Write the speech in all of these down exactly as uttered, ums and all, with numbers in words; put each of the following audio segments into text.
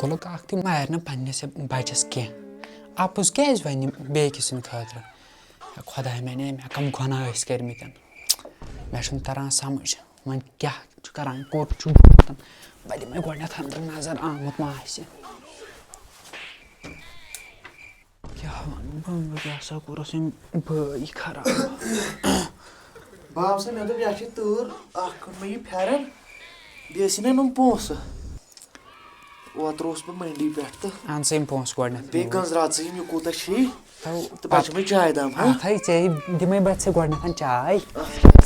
گُلہٕ کاک تہِ مارِ نہٕ پنٛنِس بَچَس کینٛہہ۔ اَپُز کیٛازِ وَنہِ بیٚیہِ کہِ سٕنٛدِ خٲطرٕ؟ خۄداے میٛانہِ، مےٚ کَم گۄناہ ٲسۍ کٔرمٕتۍ۔ مےٚ چھُنہٕ تَران سَمٕجھ، وۄنۍ کیٛاہ چھُ کَران، کوٚت چھُ ووتمُت۔ بہٕ دِمَے گۄڈٕنٮ۪تھ أنٛدرٕ نظر، آمُت ما آسہِ۔ کیٛاہ وَنہٕ بہٕ، مےٚ کیٛاہ سا کوٚرُس أمۍ بٲے خراب۔ باب سا، مےٚ دوٚپ، یَتھ چھِ تۭر، اَکھ اوٚن مےٚ یہِ پھٮ۪رَن، بیٚیہِ ٲسۍ نہ یِم پونٛسہٕ۔ اوترٕ اوسُس بہٕ مٔنڈی پٮ۪ٹھ تہٕ اَن سا یِم پونٛسہٕ گۄڈٕنٮ۪تھ بیٚیہِ یور۔ گٔنٛزراو ژٕ یِم، یہِ کوٗتاہ چھُے؟ تہٕ تہٕ پَتہٕ چھِ مےٚ چاے دام، ہا؟ اَتھَے ژےٚ دِمَے بہٕ ژےٚ گۄڈٕنٮ۪تھ چاے۔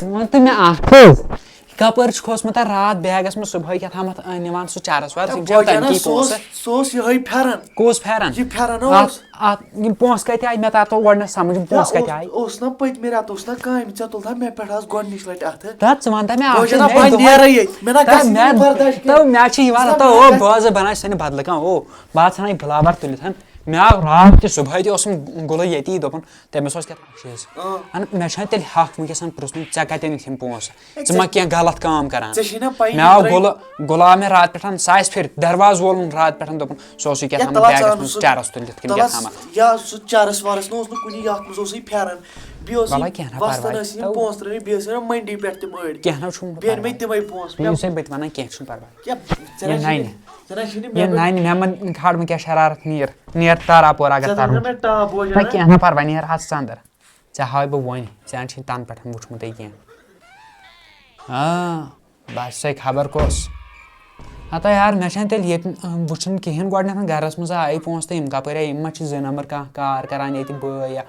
ژٕ وَن تہٕ مےٚ اَکھ کَتھ۔ کپٲرۍ چھُ کھوژمُت راتھ بیگس منٛز صُبحٲے کیٛاہ تھامَتھ، آ، نِوان سُہ چرس ورس؟ یِم چھا بوجان ٹنکی سُہ اوس، پونٛسہٕ؟ سُہ اوس یِہوٚے پھٮ۪رن۔ کُس پھٮ۪رن؟ یہِ پھٮ۪رن اَتھ، اوس۔ اَتھ، یِم پونٛسہٕ کَتہِ آے؟ مےٚ تَر تو گۄڈٕنٮ۪تھ سمجھ، یِم نہ، پونٛسہٕ کَتہِ اوس، آے؟ اوس نہ پٔتمہِ رٮ۪تہٕ اوس نہ کامہِ، ژےٚ تُلتھا مےٚ پٮ۪ٹھ آز گۄڈٕنِچ لَٹہِ اَتھٕ۔ تَتھ ژٕ وَن تہٕ مےٚ اَکھ بوجان چیٖز، ہا، مےٚ بہٕ دۄہَے، نیرَے ییٚتہِ، مےٚ نہ تَتھ گژھِ مےٚ، نہٕ برداش تَو کینٛہہ۔ مےٚ چھِ یِوان، ژٕ تَو وَن او مےٚ۔ بوزٕ، بہٕ نہ چھُسے نہٕ بدلہٕ کانٛہہ، او، بہٕ آو ژھٕنان یہِ بٕلاوَر تُلِتھ۔ مےٚ آو راتھ تہِ صُبحٲے تہِ اوسُم گُلہٕ ییٚتی، دوٚپُن، تٔمِس اوس کیٛاہ تام اَکھ چیٖز۔ اۭں۔ اَن، مےٚ چھُنہ تیٚلہِ حق وٕنکیٚس پرٛژھنُک، ژےٚ کَتٮ۪ن یِتھ یِم پونٛسہٕ؟ ہے، ژٕ ژےٚ، ما کینٛہہ غلط کام کران؟ ژےٚ چھے نہ پَیی مےٚ آو یہِ درٛاے گُلہٕ، گُلہٕ آو مےٚ راتہٕ پٮ۪ٹھ ساے پھِرِ، دروازٕ وولُن راتہٕ پٮ۪ٹھ، دوٚپُن، سُہ اوس یہِ کیٛاہ یا تامَتھ تَلہ بیگَس ژٕ منٛز سُہ، چرس تُلِتھ کِنہٕ کیٛاہ تَلَس تامَتھ۔ یا سُہ چرس ورس نہ اوس نہٕ کُنہِ، یَتھ منٛز اوسُے پھٮ۪رن۔ بیٚیہِ اوس وَلہٕ یہِ کینٛہہ نہ وۄستَن پَرواے۔ ٲسۍ یِم تَو پونٛسہٕ ترٛٲومٕتۍ، بیٚیہِ ٲسۍ یِم مٔنڈی پٮ۪ٹھ تِم أڑۍ۔ کینٛہہ نہ چھُنہٕ بیٚیہِ أنۍ پَرواے۔ مےٚ تِمَے پونٛسہٕ۔ بیٚیہِ مےٚ یُس أمۍ بہٕ تہِ وَنان، کینٛہہ چھُنہٕ پَرواے۔ کیٛاہ، ژےٚ یہِ نہ چھُے نَنہِ۔ نہٕ، ژےٚ نہ چھُے نہٕ یہِ مےٚ نَنہِ، مےٚ مَن کھار مےٚ کیٛاہ شرارت، نیر۔ نیر تارا پورہ اگر ژےٚ تَرُن دوٚپُتھ نہ مےٚ ٹاپ بوجان نہ، نا؟ کینٛہہ نہ پَرواے، نیر حظ ژٕ اَندَر۔ ژےٚ ہاوے بہٕ وۄنۍ، ژےٚ چھُے تَنہٕ پٮ۪ٹھ وُچھمُتٕے کینٛہہ۔ آ، بہٕ چھُسَے خبر کۄس۔ ہتا یار، مےٚ چھَنہٕ تیٚلہِ ییٚتہِ، اَم، وٕچھُن کِہیٖنۍ گۄڈٕنٮ۪تھ گَرَس منٛز آیہِ پونٛسہٕ تہٕ یِم کَپٲرۍ آیہِ؟ یِم ما چھِ زٕ نمبر کانٛہہ کار کَران ییٚتہِ بٲے یا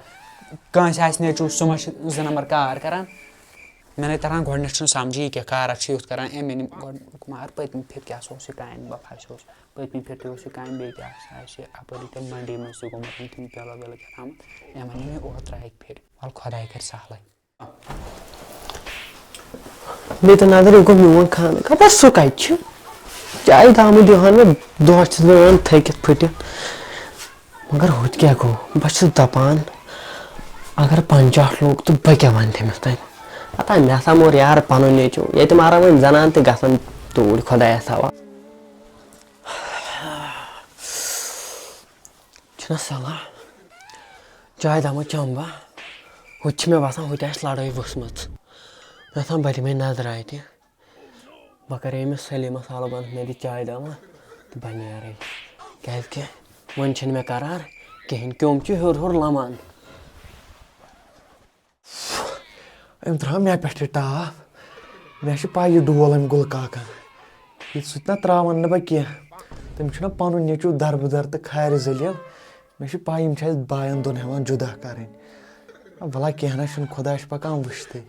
کٲنٛسہِ آسہِ نیٚچوٗ، سُہ ما چھُ زٕ نمبر کار کَران؟ مےٚ نَے تَران گۄڈٕنٮ۪تھ چھُنہٕ سَمجھی یہِ کیٛاہ کارا چھُ یُتھ کَران۔ أمۍ أنۍ گۄڈٕ مگر پٔتمہِ پھِرِ کیٛاہ سا اوس یہِ کامہِ، بہٕ پھَسیوس۔ پٔتمہِ پھِرِ تہِ اوس یہِ کامہِ، بیٚیہِ کیٛاہ سا آسہِ یہِ اَپٲری تہِ مٔنڈی منٛز تہِ گوٚمُت، تِم پیلو ویلو کیٛاہ تھامَتھ۔ أمۍ وَنے مےٚ اوترٕ اَکہِ پھِرِ، وَلہٕ خۄداے کَرِ سہلٕے۔ مےٚ تہِ نظر، یہِ گوٚو میون خانہٕ، خبر سُہ کَتہِ چھُ؟ چایہِ دامہٕ دِوان مےٚ، دۄہَس چھُس بہٕ یِوان تھٔکِتھ پھٕٹِتھ۔ مگر ہُتہِ کیٛاہ گوٚو؟ بہٕ چھُس دَپان، اگر پنٛجاہ لوٚگ تہٕ بہٕ کیٛاہ وَنہٕ تٔمِس تانۍ؟ پَتہ مےٚ ہسا مور یارٕ پَنُن نیٚچوٗ، ییٚتہِ ماران وۄنۍ زَنان تہِ گژھن توٗرۍ، خۄدایَس حوالہٕ۔ چھُنہ صلاح، چاے دامہ چمہٕ بہٕ، ہُتہِ چھِ مےٚ باسان ہُتہِ آسہِ لڑٲے ؤژھمٕژ۔ مےٚ باسان بہٕ دِمے نظرہ اَتہِ۔ بہٕ کرے أمِس سلیمس حالہٕ بنٛد، مےٚ دِ چاے دامہ تہٕ بہٕ نیرے، کیازِ کہِ وۄنۍ چھِنہٕ مےٚ قرار کِہینۍ، کیوٚم چھُ ہیوٚر ہیوٚر لمان۔ أمۍ ترٛٲو مےٚ پٮ۪ٹھ یہِ ٹاپھ۔ مےٚ چھِ پَے یہِ ڈول أمۍ گُلہٕ کاکَن۔ یہِ سُہ تہِ نہ ترٛاوَن نہٕ بہٕ کینٛہہ۔ تٔمۍ چھُنہ پَنُن نیٚچوٗ دربٕدر تہٕ کھارِ ذٔلیٖل۔ مےٚ چھِ پَے یِم چھِ اَسہِ بایَن دۄن ہٮ۪وان جُدا کَرٕنۍ۔ وَلہ کینٛہہ نہ چھُنہٕ، خۄدا چھُ پَکان وٕچھتھٕے۔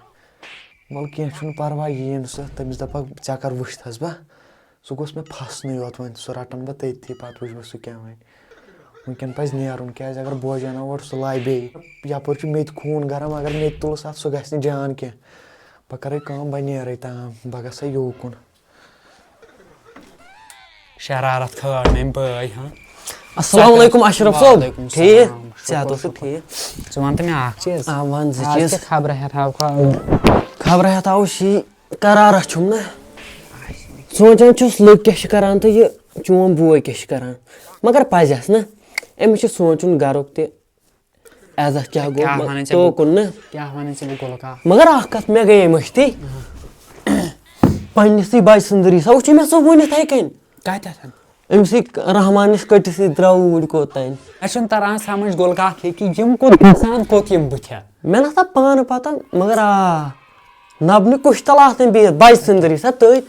وَلہٕ کینٛہہ چھُنہٕ پَرواے، یِیِن سُہ، تٔمِس دَپَکھ ژےٚ کَر وٕچھتھَس بہٕ۔ سُہ گوٚژھ مےٚ پھَسنٕے یوت وۄنۍ، سُہ رَٹَن بہٕ تٔتھی، پَتہٕ وٕچھِ بہٕ سُہ کیٛاہ وَنہِ۔ وٕنکٮ۪ن پَزِ نیرُن، کیٛازِ اگر بوجہِ اَنو اورٕ سُہ لایہِ بیٚیہِ۔ یَپٲرۍ چھُ مےٚ تہِ خوٗن گرم، اگر مےٚ تہِ تُلُس اَتھ، سُہ گژھِ نہٕ جان کینٛہہ۔ بہٕ کَرَے کٲم، بہٕ نیرَے تام، بہٕ گژھٕ یوکُن۔ شرارت کھٲج مےٚ أمۍ بٲے، ہاں۔ السلام علیکم اشرف صٲب۔ وعلیکم ٹھیٖک؟ السلام۔ صحت اوسُکھ ٹھیٖک؟ ژٕ وَن تہٕ مےٚ اَکھ چیٖز۔ آ، وَن زٕ آز چیٖز۔ کیٛاہ خبرٕ ہٮ۪تھ آو کھا-، خبرٕ ہٮ۪تھ آو شی قرارہ چھُم نہ۔ سونٛچان چھُس لُکھ کیٛاہ چھِ کَران تہٕ یہِ چون بوے کیٛاہ چھِ کَران۔ مگر پَزٮ۪س نہ۔ أمِس چھُ سونٛچُن گَرُک تہِ، عزت کیٛاہ گوٚو، کیٛاہ وَنَے ژےٚ بہٕ؟ توکُن نہ۔ کیٛاہ وَنَے ژےٚ بہٕ گُلہٕ کاک؟ مگر اَکھ کَتھ، مےٚ گٔیے مٔشتٕے۔ پنٛنِسٕے بَجہِ سٕنٛدٕرِ سا وٕچھُے مےٚ سُہ وٕنِتھَے کَنۍ۔ کَتٮ۪تھ؟ أمِسٕے رحمانِس کٔٹِسٕے درٛاو اوٗرۍ کوٚت تام۔ مےٚ چھُنہٕ تَران سَمٕجھ گُلہٕ کاک ہیٚکہِ یِم کوٚت اِنسان کوٚت یِم بٕتھِ۔ مےٚ نہ سا پانہٕ پَتہ، مگر آ، نَبنہِ کُش تَل آسان بِہِتھ، بَجہِ سٕنٛدٕرِ سا تٔتۍ۔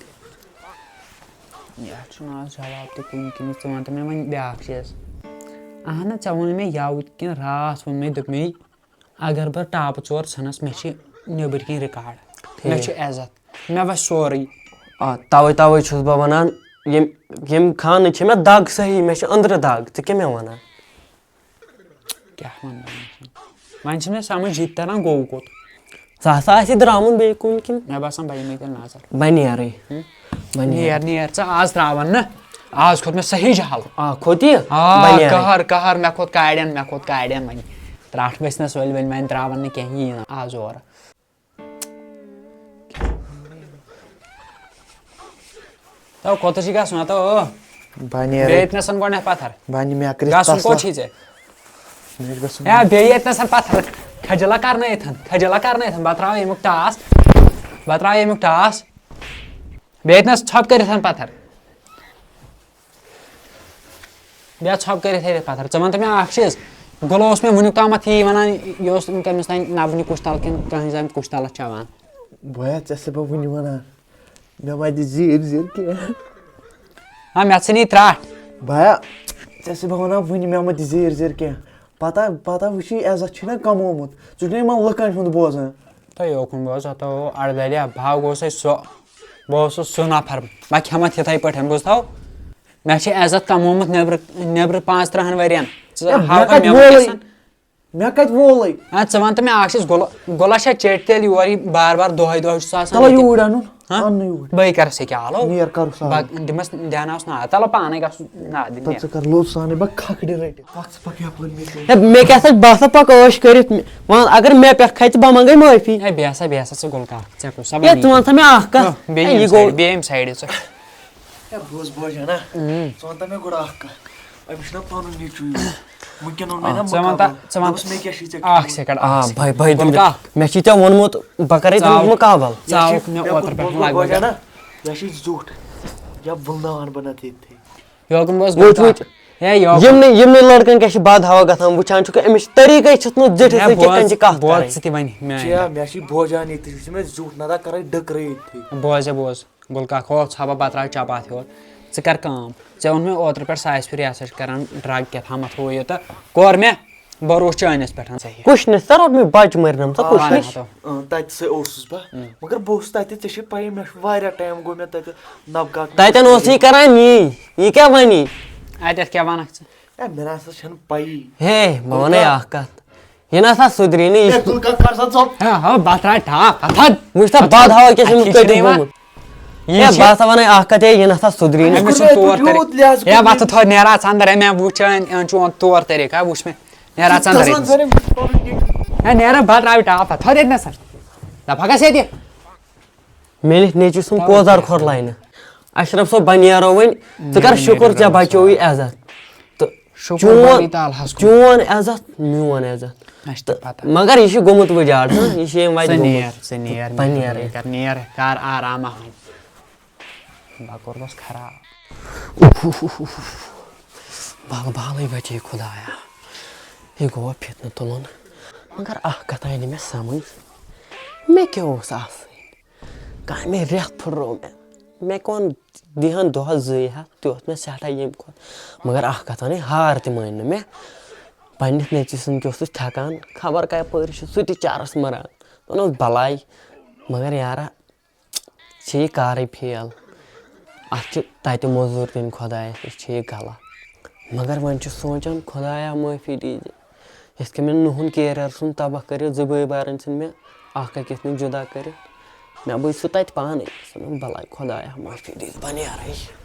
یَتھ چھُنہٕ آز جواب تہِ کُنہِ کِنۍ۔ ژٕ وَن تہٕ مےٚ وۄنۍ بیٛاکھ چیٖز۔ اَہَن حظ، ژےٚ ووٚنُے مےٚ یَوٕ کِنہٕ راتھ ووٚن مےٚ، دوٚپمَے، اگر بہٕ ٹاپہٕ ژور ژھٕنَس، مےٚ چھِ نیٚبٕرۍ کِنۍ ریکارڈ، مےٚ ٹھیٖک۔ چھُ عزت، مےٚ وَسہِ سورُے۔ آ، تَوَے، تَوَے چھُس بہٕ وَنان، ییٚمۍ، ییٚمۍ خانہٕ چھِ مےٚ دَگ صحیح، مےٚ چھِ أنٛدرٕ دَگ، ژٕ کیٛاہ مےٚ وَنان؟ کیٛاہ وَنہٕ بہٕ أمِس؟ وۄنۍ چھُنہٕ مےٚ سَمٕجھ، یہِ تہِ تَران گوٚو کوٚت۔ سُہ ہسا آسہِ درٛامُت بیٚیہِ کُنہِ کِنۍ۔ مےٚ باسان، بہٕ یِمَے تیٚلہِ نظر۔ بہٕ نیرٕے۔ ہُم؟ بہٕ نیرٕ۔ نیر، نیر ژٕ، آز ترٛاوَن نہٕ۔ آز کھوٚت مےٚ صحیح جہل۔ آ، کھوٚت یہِ؟ آ، بہٕ نیرٕ۔ قہر، قہر، مےٚ کھوٚت کاڑٮ۪ن، مےٚ کھوٚت کاڑٮ۪ن وۄنۍ۔ ترٛٹھ ؤژھنَس ؤلۍ وۄنۍ، وۄنۍ ترٛاوَن نہٕ کینٛہہ، یی نہٕ آز اورٕ۔ تو کوٚت چھِ گژھُن؟ ہتو، او۔ بہٕ نیرٕ۔ بیٚیہِ ییٚتہِ نَسَن گۄڈٕنٮ۪تھ پَتھر۔ بہٕ اَنہٕ مےٚ کٔرِتھ گژھُن تَسلا۔ کوٚت چھُے ژےٚ؟ مےٚ چھُ گژھُن۔ یا بیٚیہِ ییٚتہِ نَسَن پَتھر۔ کھجلا کَر نہٕ ییٚتھَن، کھجلا کَر نہٕ ییٚتھَن۔ بہٕ ترٛاوٕ ییٚمیُک ٹاس۔ بہٕ ترٛاوٕ ییٚمیُک ٹاس۔ بیٚیہِ ییٚتہِ نَس ژھۄپہٕ کٔرِتھ پَتھر۔ بیٚیہِ ژھۄپہٕ کٔرِتھ ہیٚرِ پَتھر۔ ژٕ وَن تہٕ مےٚ اَکھ چیٖز، گُلہٕ اوس مےٚ وٕنیُک تامَتھ یی وَنان، یہِ اوس تٔمِس تام نَبنہِ کُش تَل کِنہٕ کٕہٕنٛزِ زَنہِ کُش تَلَس چٮ۪وان۔ بویا، ژےٚ چھُسے بہٕ وٕنہِ وَنان، مےٚ ما دِ زیٖر زیٖر کینٛہہ۔ ہا، مےٚ ژھٕنی ترٛٹھ۔ بیا، ژےٚ چھُسے بہٕ وَنان وٕنہِ، مےٚ ما دِ زیٖر زیٖر کینٛہہ۔ پَتہ، پَتہ وٕچھی عزت چھُنہ کَمومُت، ژٕ چھُکھ نہ یِمَن لُکَن ہُنٛد بوزان۔ تہٕ یوکُن بوز، ہَتو اَڑدَلیا، بہٕ ہا گوٚوسَے سُہ، بہٕ اوسُس سُہ نفر، بہٕ کھٮ۪مَتھ یِتھَے پٲٹھۍ، بوٗزتھو؟ مےٚ چھِ عزت کَمومُت نیٚبرٕ، نیٚبرٕ پانٛژھ تٕرٛہَن ؤرِین۔ ژٕ ہے، مےٚ ہاوکھا کَتہِ مےٚ وولَے؟ وٕنکیٚسَن؟ مےٚ کَتہِ وولَے؟ ہا، ژٕ وَن تہٕ مےٚ اَکھ چیٖز، گۄلہٕ، گۄلَس چھا چیٚٹۍ تیٚلہِ یورٕ یہِ بار بار دۄہَے دۄہَے چھُس آسان تَلہ اَتہِ؟ یوٗرۍ اَنُن، ہا؟ اَن نہٕ یوٗرۍ۔ بہٕ کَرَس یہِ کیٛاہ آلو؟ نیر کَرُس آلو۔ بہٕ دِمَس دیٛاناوَس نا، تَلہٕ پانَے گژھُن نا، دِ تہٕ نیر۔ ژٕ کَر لوٚت سانٕے، بہٕ کھَکھرِ رٔٹِتھ۔ پَکھ ژٕ پَکھ یَپٲرۍ مےٚ سۭتۍ۔ ہے، مےٚ کیٛاہ سا، بہٕ ہسا پَکہٕ عٲش کٔرِتھ، وَن اگر مےٚ پٮ۪ٹھ کھژِ، بہٕ منٛگَے معٲفی۔ ہے، بیٚہہ سا، بیٚہہ سا ژٕ گۄلہٕ کاک، ژےٚ کُس سا ہے، بَنی؟ ژٕ وَن سا مےٚ اَکھ کَتھ۔ ہا، بیٚیہِ ہے، ییٚمہِ یہِ گوٚو side، بیٚیہِ ییٚمہِ side ژٕ۔ ہے، بوز، بوز، ہنا۔ اۭں۔ ژٕ وَن تہٕ مےٚ گۄڈٕ اَکھ کَتھ۔ أمِس چھُنہ پَنُن نیٚچوٗ یوت۔ وٕنکٮ۪ن اوٚن مےٚ آ، نا ژٕ وَن تا، مُقابل۔ ژٕ وَن دوٚپُس، مےٚ کیٛاہ چھُے ژےٚ آ، کَرُن؟ Second، آ، second۔ بھاے، بھاے، بولہٕ دِم۔ کاک۔ مےٚ چھُے ژےٚ ووٚنمُت، بہٕ کَرَے ژٕ تٔمِس آوُکھ، مُقابل۔ ژٕ آوُکھ مےٚ مےٚ اوترٕ کوٚر پٮ۪ٹھ بوز، لگ بوز، بگ۔ ہنا۔ یہِ چھِ زیُٹھ۔ یا وٕلناوان بہٕ نَتہٕ ییٚتہِ۔ یوکُن بوز وٕچھ، گۄڈٕ وٕچھ۔ کَتھ۔ ہے، یوکُن۔ یِمنٕے، یِمنٕے لڑکن کیٛاہ چھِ بد ہوا گژھان، وٕچھان چھُکھ أمِس چھِ طریٖقے چھُس نہٕ زِٹھِس ہے، سۭتۍ کِتھ کٔنۍ بوز، چھِ کَتھ بوز کَرٕنۍ۔ ژٕ تہِ وۄنۍ میٛانہِ چیا، کَتھِ۔ مےٚ چھِ بوزان ییٚتہِ، یہِ چھِ مےٚ زیُٹھ، نَتہٕ کَرَے ڈٔکرٕ ییٚتھی۔ بوز، ہے، بوز۔ گُلہٕ کاک، ہو، ژھا بہٕ بتراو چپاتھ یورٕ۔ ژٕ کر کٲم۔ ژےٚ ووٚن مےٚ اوترٕ پٮ۪ٹھ ساعتہِ پھِرِ، یہِ ہسا چھِ کران drug کیٛاہ تھامَتھ ہُہ یہِ تہٕ کوٚر مےٚ بروسہٕ چٲنِس پٮ۪ٹھ۔ صحیح۔ کُشنِس سا روٚٹ مےٚ بچہِ مٔرنَم سا آ، کُشنِس۔ ہتو۔ اۭں، تَتہِ سا اوسُس بہٕ۔ اۭں۔ مگر بہٕ اوسُس تَتہِ، ژےٚ چھے پَیی، مےٚ چھُ واریاہ time گوٚو مےٚ تَتہِ نَبہٕ کاک تَتٮ۪ن اوس یہِ کران یی، یہِ کیٛاہ وَنی؟ اَتٮ۪تھ کیٛاہ وَنکھ ژٕ؟ ہے، مےٚ نہ سا چھَنہٕ پَیی۔ ہے، بہٕ وَنَے کوٗتاہ؟ اَکھ کَتھ۔ یہِ نہ سا سُدری نہٕ، یہِ ہے، گُلہٕ کاک، کر سا ژوٚپ۔ ہے، ہو، بتھ راے ٹاپ، ہتھن۔ وٕچھ سا، بد ہوا کیٛاہ چھُ اَتھ أمِس کیٛاہ چھُ کٔٹِتھ نِوان؟ گوٚمُت۔ یہِ ہے، چھِ بہٕ ہسا وَنَے اَکھ کَتھ، ہے، یہِ نہ سا سُدری نہٕ۔ أمِس چھُنہٕ طور طریٖقہٕ۔ ہے، وَتھٕ تھوٚد، نیرٕ اَژھ اَندَر، ہے، مےٚ وٕچھ، چون، چون طور طریٖقہٕ، ہے، وٕچھ مےٚ، نیرٕ اَژھ اَندَر ییٚتہِ۔ ہے، نیرٕ، بتھ راے ٹاپ، ہتھ تھوٚد ییٚتہِ نَسَن۔ دَپہٕ ہا گژھ ییٚتہِ۔ میٲنِس نیٚچوِ سُنٛد تَوَے پوزار کیٛاہ؟ کھۄر لاینہٕ۔ اشرف صٲب، بہٕ نیرو وۄنۍ۔ ژٕ کر نیرِ، شُکُر، نیرِ، ژےٚ نیرِ۔ بچووُے عزت۔ تہٕ شُکُر چون، باری تعالہَس کُن۔ چون عزت، میون عزت۔ اَسہِ تہِ تہٕ پَتہ۔ مگر یہِ چھُ گوٚمُت وٕجاڈ، ہہ؟ یہِ چھُ ییٚمہِ وَتہِ ژٕ گوٚمُت۔ نیر، ژٕ نیر، بہٕ نیر، نیرٕ۔ یہِ کر، نیر، کر آرام آرام۔ بہٕ کوٚرمَس خراب۔ اوف، اوف، اوف، اوف، اوف۔ بال بالٕے بچے خدایا۔ یہِ گوٚوا فِتنہٕ تُلُن۔ مگر اَکھ کَتھ آیہِ نہٕ مےٚ سَمٕجھ۔ مےٚ کیٛاہ اوس آسٕنۍ؟ کامہِ رٮ۪تھ پھٕٹرو مےٚ۔ مےٚ کۄن دِہَن دۄہَس زٕے ہَتھ، تہِ اوس مےٚ سٮ۪ٹھاہ ییٚمہِ کھۄتہٕ۔ مگر اَکھ کَتھ وَنَے، ہار تہِ مٲنۍ نہٕ مےٚ۔ پنٛنِس نیٚچوِ سٕنٛدۍ کیٛاہ اوسُس تھٮ۪کان، خبر کَپٲرۍ چھُ سُہ تہِ چَرَس مَران۔ وَنُس بَلاے، مگر یارا، چھِ یہِ کارٕے fail۔ اَتھ چھِ تَتہِ مٔزوٗرۍ دِنۍ خۄدایَس، أسۍ چھِ یہِ غلط۔ مگر وۄنۍ چھُس سونٛچان، خۄدایا معٲفی دیٖزِ۔ یِتھ کٔنۍ مےٚ نُہُن career ژھُن تباہ کٔرِتھ، زٕ بٲے بارٕنۍ ژھٕنۍ مےٚ اَکھ أکِس نِش جُدا کٔرِتھ۔ مےٚ بوٗز سُہ تَتہِ پانَے۔ ژٕ وَنُن بَلاے خۄدایا معٲفی دیٖزِ، بہٕ نیرَے۔